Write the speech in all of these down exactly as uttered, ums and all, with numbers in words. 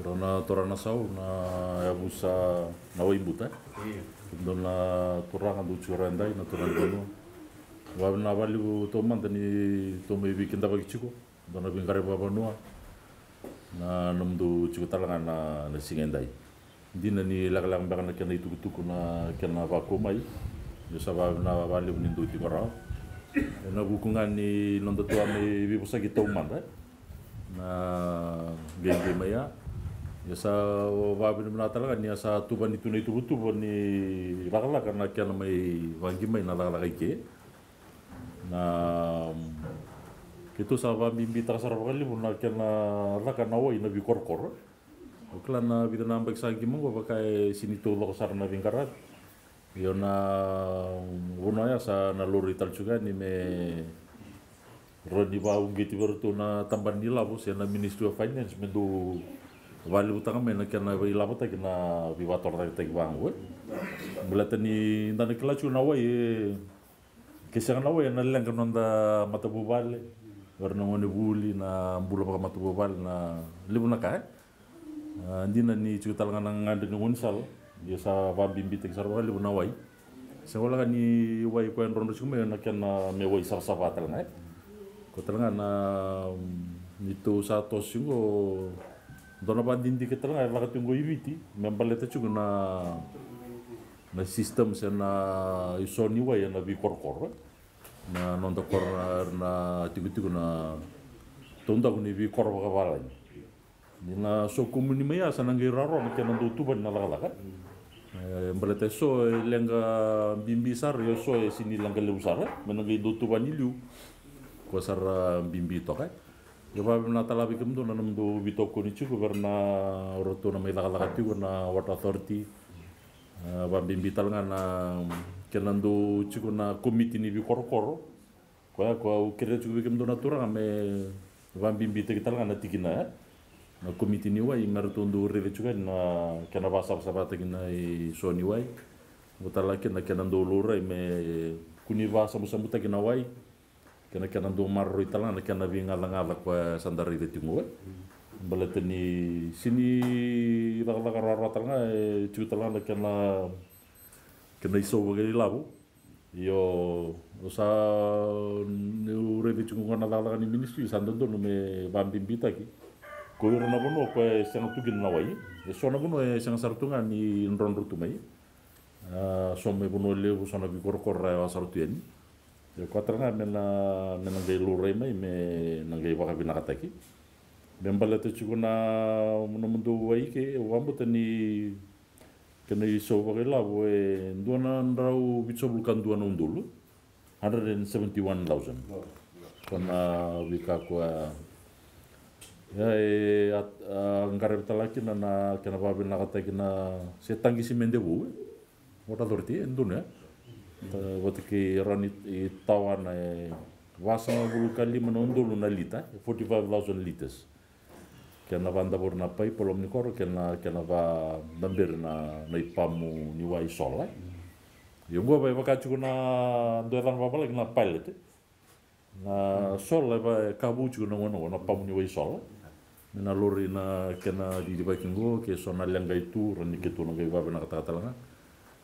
Dou na turaga na sau na yavusa na Waibuta. Dou na turaga dou tiko ra edai na turaga ni vanua. Vavinavinaka vakalevu taumada ni tou mai veikidavaki tiko. Dou na veiqaravi vakavanua na nomudou tiko tale ga na siga edai. Dina ni lekaleka beka na kena itukutuku na kena vakau mai. Io sa vavinavinaka vakalevu ni dou tiko rawa. Ena vuku ga ni noda tou a mai veivosaki taumada na qeqei mai ya. Ia sa vavinavinaka tale ga ni a sa tuvani tu na ituvatuva ni lakalaka na kena mai vaqi mai na lakalaka i ke. Na keitou sa vabibitaka sara vakalevu na kena laka na wai na vikorokoro. Au kila na vica na baki sa qima oqo vaka e sini taucoko sara na veiqaravi. Io na vanua ya sa na laurai tale tiko yani me rawa ni vauqeti vei iratou na tabana ni lavo se na Ministry of Finance me dou valevutaka mai na kena veilavotaki na veivakatorocaketaki vaqo e. Baleta ni da na kila tiko na wai e ke sega na wai ena leqa noda matavuvale, vei ira na gonevuli, na bula vakamatavuvale, na levu na ka e. A, dina ni tiko tale ga na gagadre ni gaunisala, ia sa vabibitaki sara vakalevu na wai. Sega wale ga ni wai koya e drodro tiko mai na kena me wai savasava tale ga e. Ko tale ga na, mm, ni tou sa toso tiko, dua na vakadidike tale ga e lako tiko i Viti me baleta tiko na na system se na iso ni wai ena veikorokoro. Na noda koro na, na tikotiko na taudaku ni veikoro vakavalagi. Ni na sokumuni mai ya sa na qai rawarawa na kena dau tuvani na cakacaka. E, baleta e so e leqa bibi sara, e so e sini leqa levu sara me na qai dau tuvani liu. Ko sara bibi toka. Ia vavinavinaka tale vei kemudou na nomudou veitokoni tiko vei ira na ratou na mai cakacaka tiko na Water Authority. A, vabibi tale ga na kena dou tiko na komiti ni veikorokoro. Koya ko au kerea tiko vei kemudou na turaga me vabibitaki tale ga na tikina ya na komiti ni wai me ratou dou raica tiko yani na kena vasavasavataki na iso ni wai. Ko tale ga kina na kena dou laurai me kua ni vasabusabutaki na wai. Kena, kena dau maroroi tale ga na kena veigacagaca koya sa da raica tiko qo. Baleta ni sini cakacaka rawarawa tale ga, e tiko tale ga na kena, kena isau vakailavo. Io, sa niu raica tiko qo na cakacaka ni ministry sa dodonu me vabibitaki. Ko ira na vanua koya e sega tu kina na wai. E so na vanua e sega sara tu ga ni drodro tu mai. A, so mai Vanua Levu, so na veikorokoro ra yawa sara tu yani. Ia koya tale ga me na, me na qai laurai mai me na qai vakavinakataki. Me baleta tiko na nomudou wai ke, au vakabauta ni kena isau vakailavo e dua na drau vitusagavulu ka dua na udolu. Hundred and seventy-one thousand. So na veika koya. Ia e a, a qaravi tale ga kina na kena vakavinakataki na se taqi simede vou e. Water Authority e donu e. Vata kei rawa ni tawana e vasagavulu ka lima na udolu na lita, forty-five thousand liters. Kena vadavori na paipa loma ni koro, kena, kena vadaberi na, na ipamu ni wai sola. Io qo vaka tiko na dua e cana vavalagi na pilot. Na sola e ka vou tiko na gauna qo na pamu ni wai sola. Me na laurai na kena cicivaki qo ke so na leqa e tu, ra ni keitou na qai vavinakataka tale ga.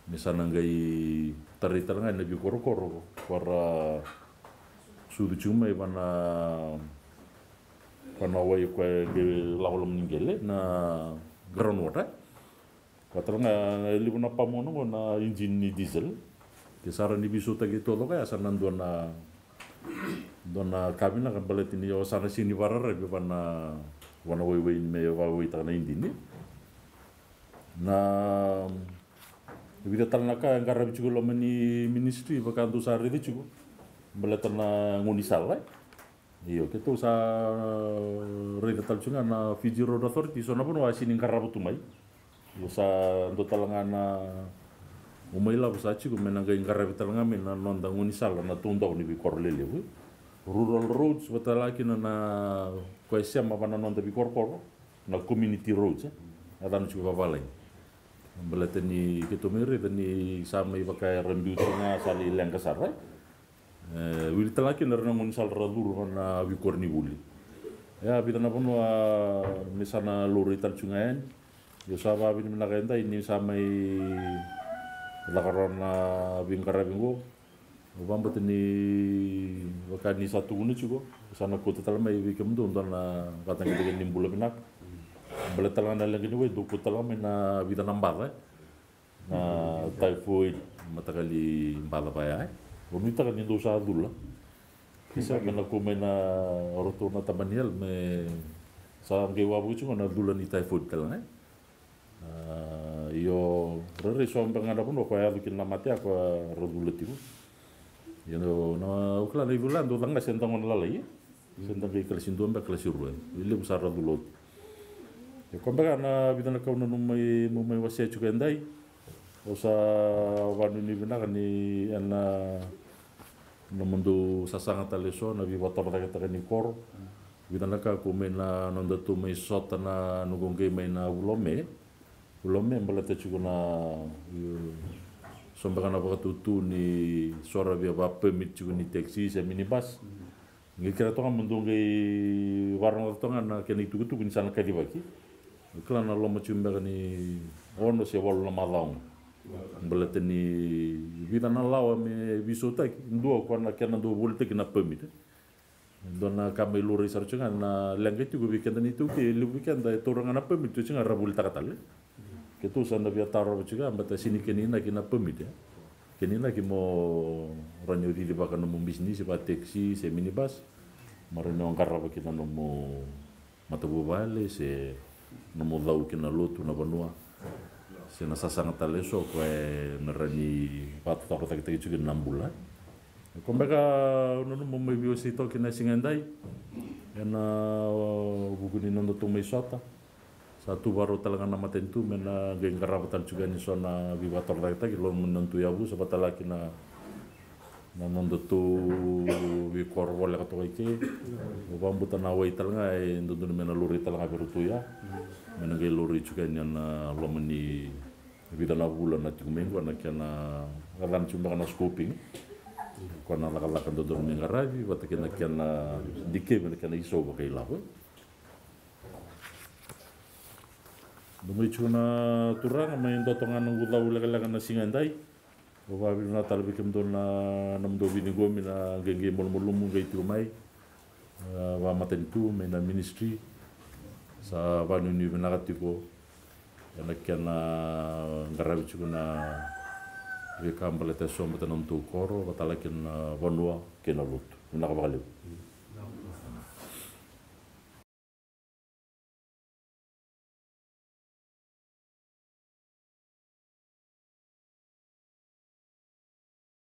Me sa na qai tarai tale ga ena veikorokoro ko ra sucu tiko mai vana, vana wai koya e qai lako loma ni qele na ground water. Koya tale ga e levu na pamu qo na ijini ni diesel. Ke sa ra ni veisautaki taucoko ya sa na dua na, dua na ka vinaka baleta ni o sa na sini vakararavi vana, vana waiwai me vakawaitaka na ijini. Na vica tale na ka e qaravi tiko loma ni ministry vaka dou sa raica tiko. Baleta na gaunisala. Io, keitou sa raica tale tiko ga na Fiji Road Authority, so na vanua a sini qarava tu mai. Io sa dua tale ga na uma ilavo sa tiko me na qai qaravi tale ga mai na noda gaunisala na taudaku ni veikoro lelevu. Rural roads, vata tale ga kina na koya e sema vana noda veikorokoro, na community roads e. A cana tiko vavalagi. Baleta ni keitou mai raica ni sa mai vaka era biu tiko ga sa lai leqa sara e. E, wili tale ga kina ira na gaunisala ra curu na veikoronivuli. Ia, vica na vanua me sa na laurai tale tiko ga yani. Io, sa vakavinavinaka edai ni sa mai caka rawa na veiqaravi oqo. Au vakabauta ni vaka ni sa tukuna tiko, sa na kauta tale mai vei kemudou dua na vakatagedegede ni bula vinaka. Baleta tale ga na leqa ni wai, dou kauta tale ga mai na vica na baca, e. Na typhoid, mataqali baca vaya, e. Au nuitaka ni dou sa cula. Isa me na kau mai na oratou na tabana ni health me sa qai wavoki tiko na cula ni typhoid tale ga, e. A, io, rairai so beka ga na vanua ko a yaco kina na mate ya ko a ra cula tiko. Io, na, au kila na icula ya dau caka ga se da gone lalai, e. Se da qai kalasi dua beka, kalasi rua, e. E levu sa ra cula oti. Ia, ko beka na vica na ka au nanuma meu mai wasea tiko edai. Au sa vakanuinui vinaka ni ena nomudou sasaga tale eso na veivakatorocaketaki ni koro. Vica na ka ko mai na nodatou mai sota na noqu qai mai na vula o Me. Vula o Me baleta tiko na, e, so beka na vakatutu ni so ra via vakapermit tiko ni taxi se minibus. Qai kerea toka mo dou qai vakarogoca toka ga na kena itukutuku ni sa na kacivaki. Kila na loma tiko beka ni ono se walu na macawa ga. Baleta ni vica na lawa me veisautaki, dua ko na kena dau volitaki na permit. Dua na ka mai laurai sara tiko ga na leqa tiko vei keda na iTaukei, e levu vei keda e taura ga na permit tiko ga ra volitaka tale. Keitou sa na via tarova tiko ga, baleta sega ni kena inaki na permit, e. Kena inaki mo rawa ni o cicivaka nomu bisinisi vaka taxi se minibus, mo rawa ni o qarava kina nomu matavuvale se nomu cau kina lotu na vanua, se na sasaga tale eso ko e na rawa ni vakatotorocaketaki tiko kina na bula. Ko beka au nanuma mai veiwasei toka kina siga edai ena vuku ni nodatou mai sota. Sa tu vakarau tale ga na matanitu me na qai qarava tale tiko yani so na veivakatorocaketaki loma ni nodatou yavusa, vaka tale ga kina na nodatou veikoro voleka toka i ke. Au vakabauta na wai tale ga e dodonu me na laurai tale ga vei iratou ya, me na qai laurai tiko yani ena loma ni vica na vula na tiko mai qo, na kena vakacava tiko beka na scoping. Ko na cakacaka dodonu me qaravi vata kei na kena dikevi na kena isau vakailavo. Dou mai tiko na turaga, mai dua toka ga na noqu cau lekaleka na siga edai. Au vakavinavinaka tale vei kemudou na nomudou veiciqomi na qaiqai malumalumu qai tiko mai, e, vakamatanitu mai na ministry. Sa vakanuinui vinaka tiko ena kena qaravi tiko na veika baleta eso, baleta na nodatou koro, vaka tale ga kina na vanua kei na lotu. Vinaka vakalevu.